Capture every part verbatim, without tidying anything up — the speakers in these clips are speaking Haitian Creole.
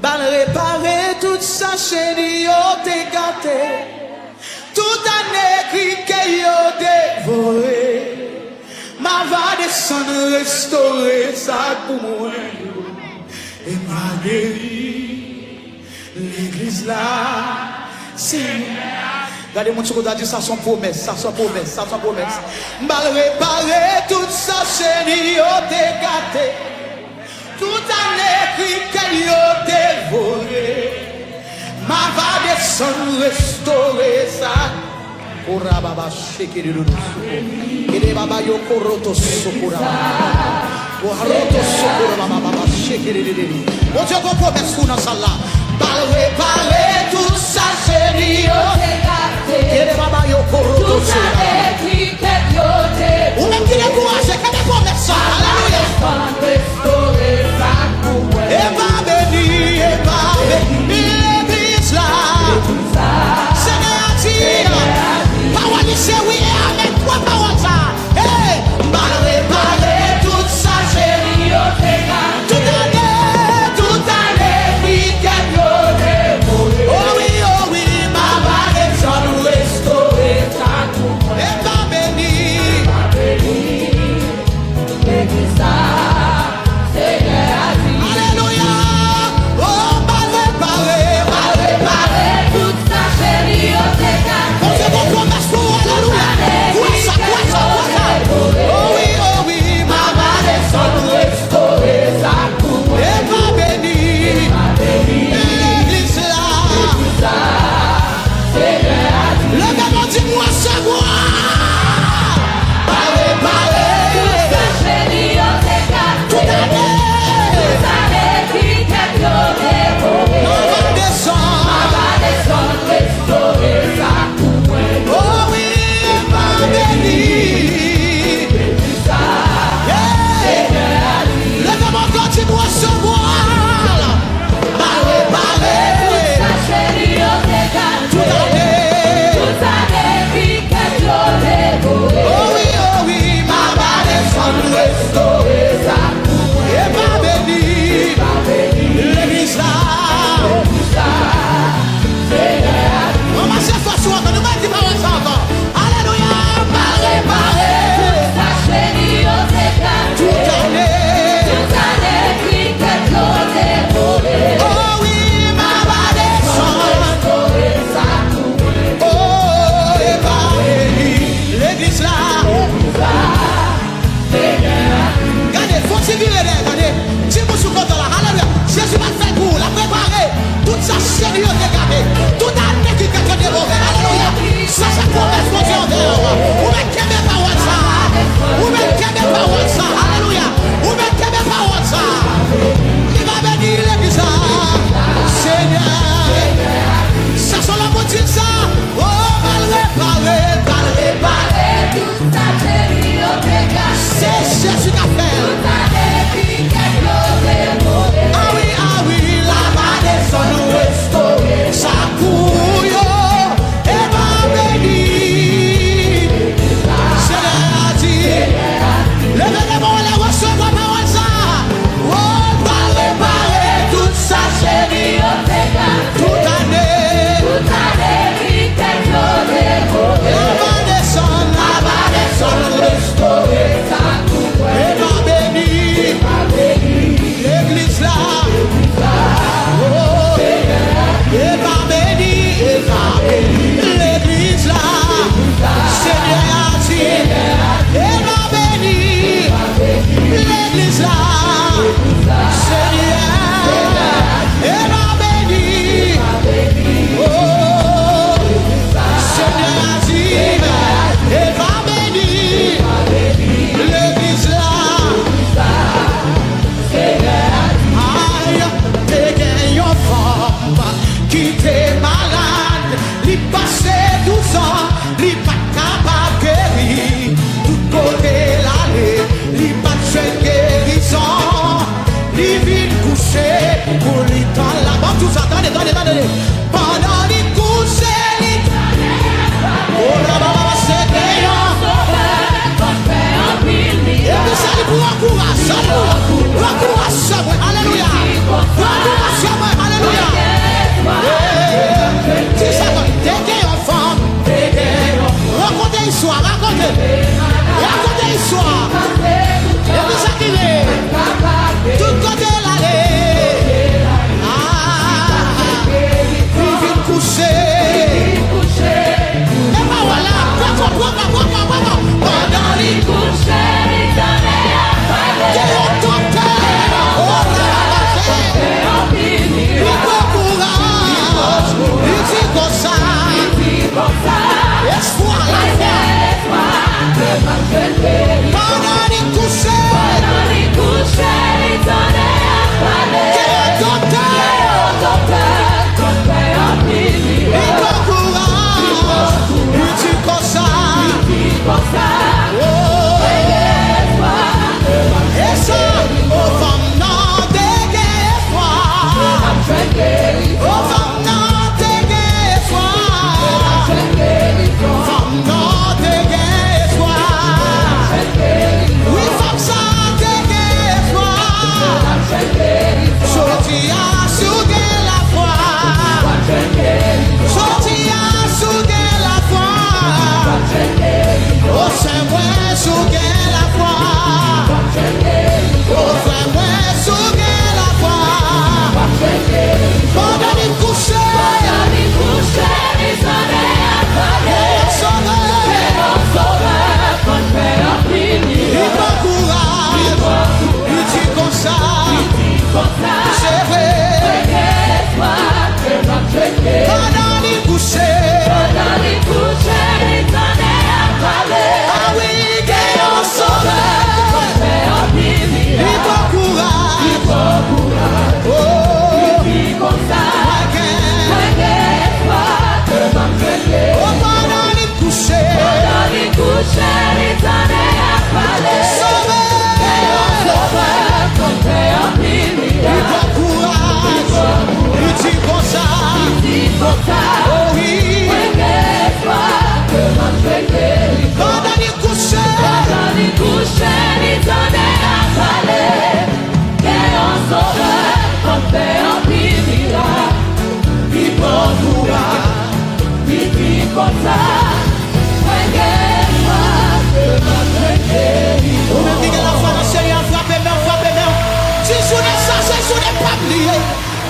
Bal repare tout sa cheni yo te gate. Tout ane krikè yo devore. M a va desann restore sa k pou mwen yo. E m a geri legliz la. Senyè. Gade moun sou kote a, di sa se yon pwomès, sa se yon pwomès, sa se yon pwomès. M al repare tout sa cheni yo te gate. Tout ane krikè yo devore. M a va desann restore sa. Korababa shekere dodo soko. Kede baba yo koroto soko raba. Koroto soko raba baba shekere dede. Bondye gon pwomès pou nan sal la. M al repare tout sa cheni yo. Kede baba yo koroto soko raba. Ou menm ki dekouraje, kenbe pwomès sa. Alelouya. E va beni, e va beni legliz la. Senyè a di, pawòl li se wi e amèn. Kwa pawòl sa? Hey! M al repare tout sa cheni yo te gate. Tout ane, tout ane, krikè yo devore. O wi, o wi, m a va desann restore sa pou mwen. E va beni. Alelouya. O, m al repare, m al repare tout sa cheni yo te gate. Bondye gon pwomès pou ou, alelouya. Kwè sa, kwè sa, kwè sa. O wi, o wi, m a va desann restore sa pou mwen. E va beni legliz la. Leve men w, di m resevwa. Al repare. Tout sa cheni yo te gate. Tout ane. Tout ane krikè yo devore. M a va desann. M a va desann restore sa pou mwen. O wi, e va beni. Hey! Leve men w, di m resevwa. Al repare. Tout sa cheni yo te gate. Tout ane. Tout ane krikè yo devore. O wi, o wi, m a va desann restore sa pou mwen. E va beni. E va beni legliz la. Legliz la. Ranmase fòs ou ankò, nou mèt di pawòl sa ankò. Alelouya, m al repare. Tout sa cheni yo te gate. Tout ane. Tout ane krikè yo devore. O wi, m a va desann. Restore sa pou mwen. O, e va beni legliz la. Legliz la. Gade, fò ti vire dèyè, gade. Di moun sou kote w la, alelouya. Jezi pral fè l pou ou, l ap repare tout sa cheni yo te gate. Tout ane krikè yo devore, alelouya. Sa se pwomès Bondye anvè w. Ou mèt kenbe pawòl sa. Ou mèt kenbe pawòl sa, alelouya. Ou mèt kenbe pawòl sa. Li va beni legliz la. Senyè. Sa se lanmou di sa. O, m al repare, m al repare tout sa cheni yo te gate. Se Jezi k ap fè l. Tout ane krikè yo devore. A wi, a wi, l ap desann restore sa pou yo. E va beni. Senyè a di. Leve men w anlè, resevwa pawòl sa. O, l pral repare tout sa cheni yo te gate. Tout ane. Tout ane krikè yo devore. L ap desann, l ap desann, restore sa pou mwen. E va beni. E va beni. Legliz la. Oh, e va beni, e va beni legliz la. Senyè a di, e va beni legliz la. Senyè, e va beni. Oh, Senyè a di, e va beni legliz la. Ay, te gen yon fanm ki te malad, li pase douz an, li pa t kapab geri. Tout kote l ale, li pa t jwenn gerizon. Li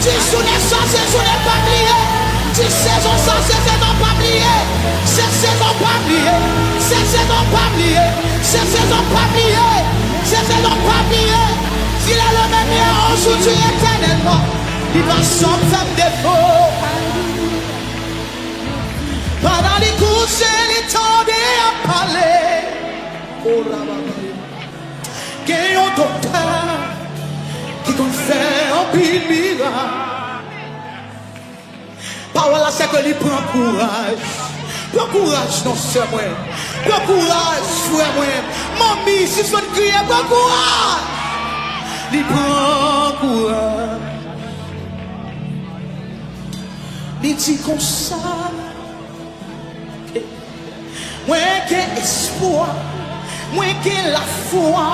Di jounen sa se jounen pa bliye. Di sezon sa se sezon pa bliye. Se sezon pa bliye. Se sezon pa bliye. Se sezon pa bliye. Se sezon pa bliye. Di lè le menm yè, ojoudi'y, etènèlman. Li pa janm fè m defo. Pandan li kouche, li tande y ap pale. Gen yon doktè ki konn fè anpil mirak. Pawòl la se ke li pran kouraj. Pran kouraj non sè mwen. Pran kouraj frè mwen. Manmi, sispann kriye, pran kouraj. Li pran kouraj. Li di konsa. Mwen gen espwa. Mwen gen lafwa.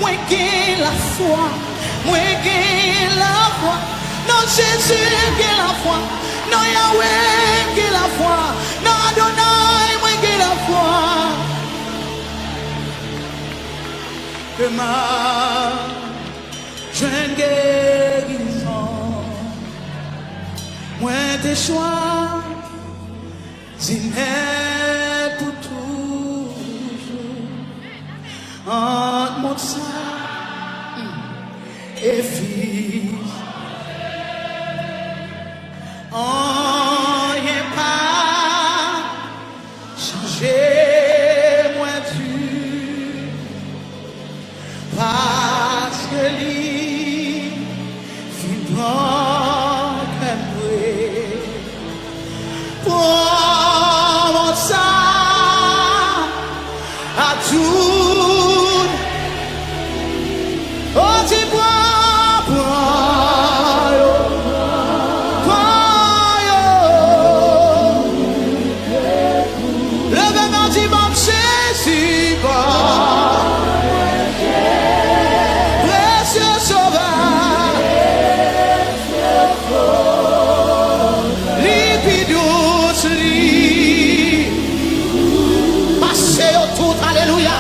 Mwen gen lafwa. Mwen gen lafwa. Nan Jezi, m gen lafwa. Nan Yahweh, m gen lafwa. Nan Adonai, mwen gen lafwa. Ke m a jwenn gerizon. Mwen te chwa Di nèt pou toujou ant mond sa e fi. Anyen pa chanje mwen di. Paske li fin pran kè m vre. Pran mond sa a tout. O di pran, pran yo, pran yo. Leve men di, ban m Jezi, ban m Presye Sovè. Li pi dous, li pase yo tout, alelouya.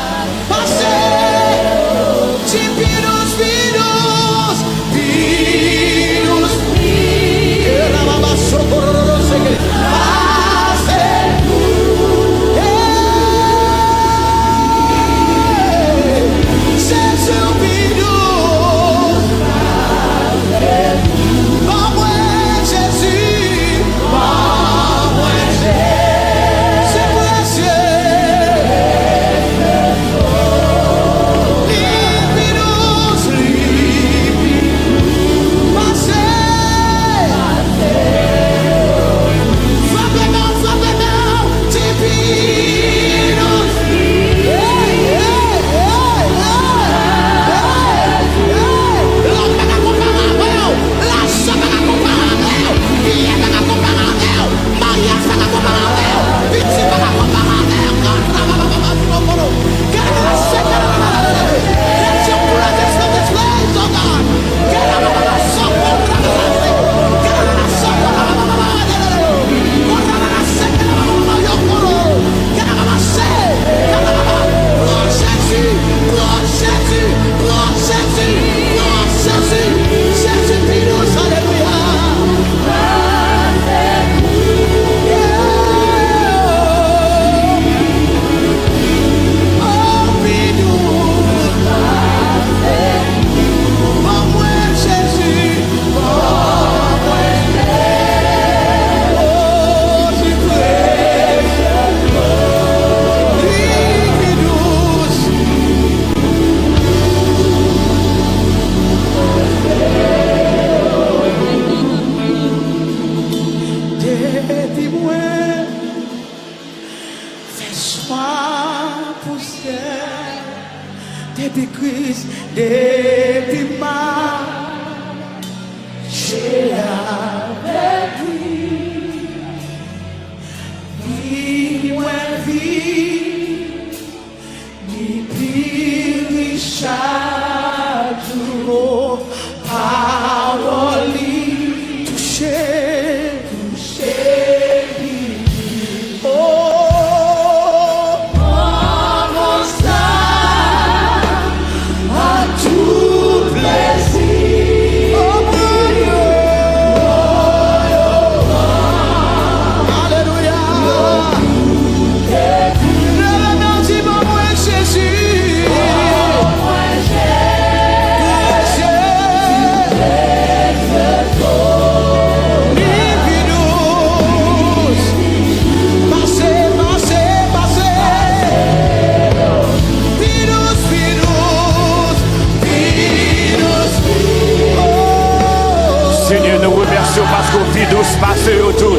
Yo, paske w pi dous pase yo tout.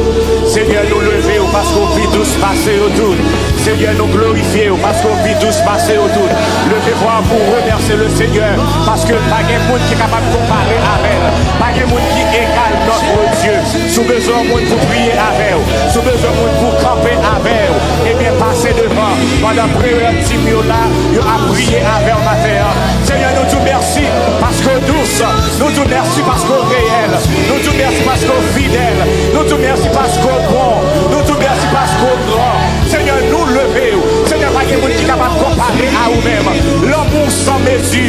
Senyè, nou leve w paske w pi dous pase yo tout. Senyè, nou glorifye w paske w pi dous pase yo tout. Leve vwa pou w remèsye le Senyè, paske pa gen moun ki kapab konpare avè l. Pa gen moun ki egal notre Dieu. Si w bezwen yon moun pou priye avè w, si w bezwen yon moun pou kanpe avè w, ebyen, pase devan. Pandan priyè entim yo la, yo ap priye avè w maten an. Senyè, nou di w mèsi paske w dous. Nou di w mèsi paske w reyèl. Nou di w mèsi paske w fidèl. Nou di w mèsi paske w bon. Nou di w mèsi paske w gran. Senyè, nou leve w. Senyè, pa gen moun ki kapab konpare a ou menm. Lanmou san mezi,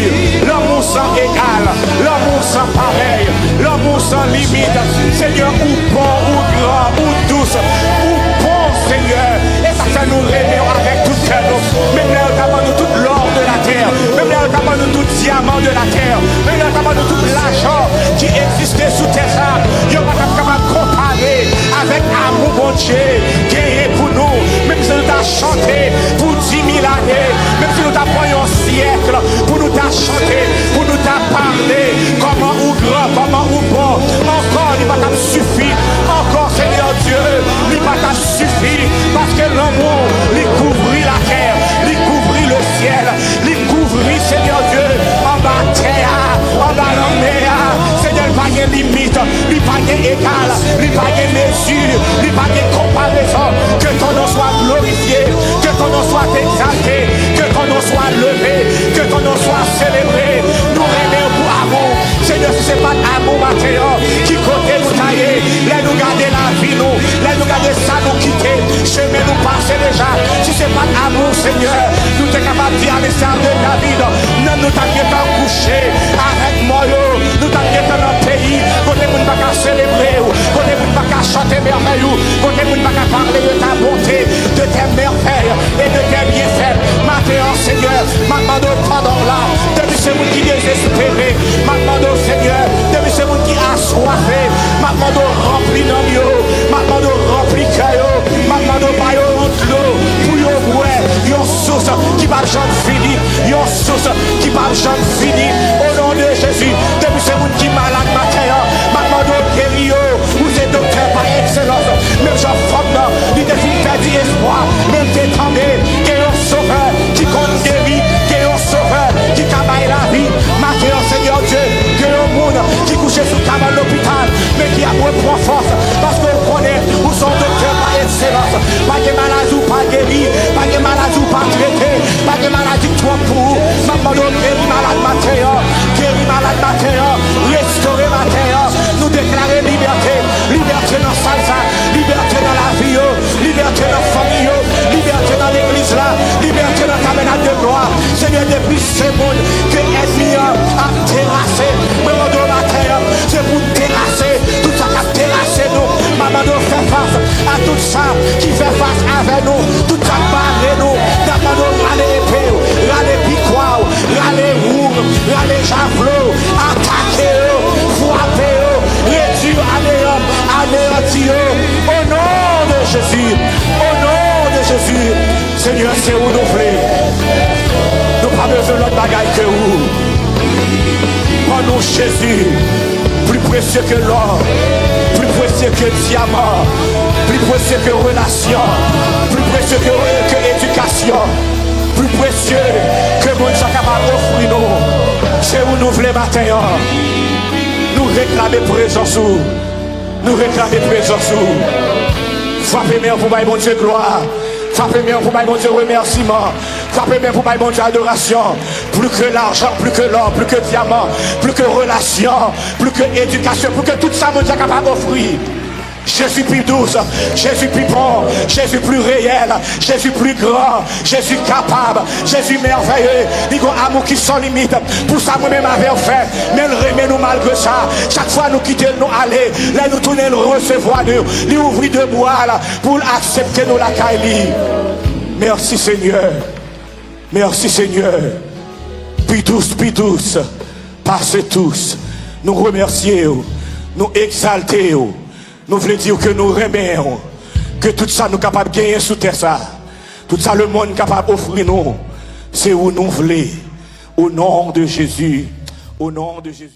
lanmou san egal, lanmou san parèy, lanmou san limit. Senyè, ou bon, ou gran, ou dous, ou bon, Senyè. E sa fè nou renmen w avèk tout kè nou. Menm lè yo ta ban nou tout lò de la tè, menm lè yo ta ban nou tout dyaman de la tè, menm lè yo ta ban nou tout lajan ki egziste sou tè sa, yo pa t ap kapab konpare avèk amou Bondye genyen pou nou. Menm si nou ta chante pou di mil ane, menm si nou ta pran yon syèk pou nou ta chante, pou nou ta pale kòman ou gran, kòman ou bon, ankò li pa t ap sifi. Ankò, Senyè Dye, li pa t ap sifi, paske lanmou li kouvri latè, li kouvri le syèl, li kouvri, Senyè Dye, anba tè a, anba lanmè a. Senyè, li pa gen limit, li pa gen egal, li pa gen mezi, li pa gen konparezon. Que ton nom soit glorifié, que ton nom soit exalté, que ton nom soit levé, que ton nom soit célébré. Nou renmen w pou amou. Senyè, si se pa t amou maten an, ki kote nou ta ye? Lè nou gade lavi nou, lè nou gade sa nou kite, chemen nou pase deja, si se pa t amou, Senyè, nou te kapab di, alenstar de David, nanm nou t ap gentan kouche avèk mò yo, nou t ap gentan nan peyi kote moun pa ka selebre w, kote moun pa ka chante mèvèy ou, kote moun pa ka pale de ta bonte, de tes merveilles et de tes bienfaits. Maten an, Senyè, m ap mande w padon la. Depi se moun ki dezespere, m ap mande w, Senyè, depi se moun ki aswafe, m ap mande w ranpli nanm yo, m ap mande w ranpli kè yo, m ap mande w ba yo yon dlo pou yo bwè, yon sous ki p ap janm fini, yon sous ki p ap janm fini. O non de Jezi, depi se moun ki malad maten an, m ap mande w geri yo. Ou se doktè pa ekselans. Menm jan fanm nan, li te fin pèdi espwa, men m te tande gen yon sovè ki konn geri, gen yon sovè ki ka bay lavi. Maten an, Senyè Dye, gen yon moun ki kouche sou kabann lopital, men ki ap repran fòs, paske w konnen ou se yon doktè pa ekselans. Pa gen maladi ou pa geri, pa gen maladi ou pa trete, pa gen maladi k twòp pou ou. M ap mande w geri malad maten an, geri malad maten an, restore maten an. Nou deklare libète, libète nan sal sa, libète nan lavi yo, libète nan fanmi yo, libète nan legliz la, libète nan tabènak de glwa. Senyè, depi se moun ke ènmi an ap terase, mwen mande w maten an, se pou w terase tout sa k ap terase nou. M ap mande w fè fas a tout sa ki fè fas avè nou, tout sa k bare nou. N ap mande w rale epe w, rale pikwa w, rale wou w, rale javlo w, atake yo, frape yo, redui yo a neyant, aneyanti yo. O non de Jezi, o non de Jezi. Senyè, se ou nou vle. Nou pa bezwen lòt bagay ke ou. Ban nou Jezi, pli presye ke lò, pli presye ke dyaman, pli presye ke relasyon, pli presye ke, ke edikasyon, pli presye ke moun sa kapab ofri nou. Se ou nou vle maten an. Nou reklame prezans ou. Nou reklame prezans ou. Frape men pou bay Bondye glwa. Frape men pou bay Bondye remèsiman. Frape men pou bay Bondye adorasyon. Pli ke lajan, pli ke lò, pli ke dyaman, pli ke relasyon, pli ke edikasyon, pli ke tout sa Bondye kapab ofri. Jezi pi dous, Jezi pi bon, Jezi pi reyèl, Jezi pi gran, Jezi kapab, Jezi mèvèye. Li gon amou ki san limit pou sa mwen menm avè w fè. Men l renmen nou malgre sa. Chak fwa nou kite l, nou ale, lè nou tounen, l resevwa nou. Li ouvri de bra l pou l aksepte nou lakay li. Mèsi, Senyè. Mèsi, Senyè. Pi dous, pi dous pase tous. Nou remèsye w. Nou egzalte w. Nou vle di w ke nou renmen w. Ke tout sa nou kapab genyen sou tè sa, tout sa lemonn kapab ofri nou, se ou nou vle. O non de Jezi. O non de Jezi.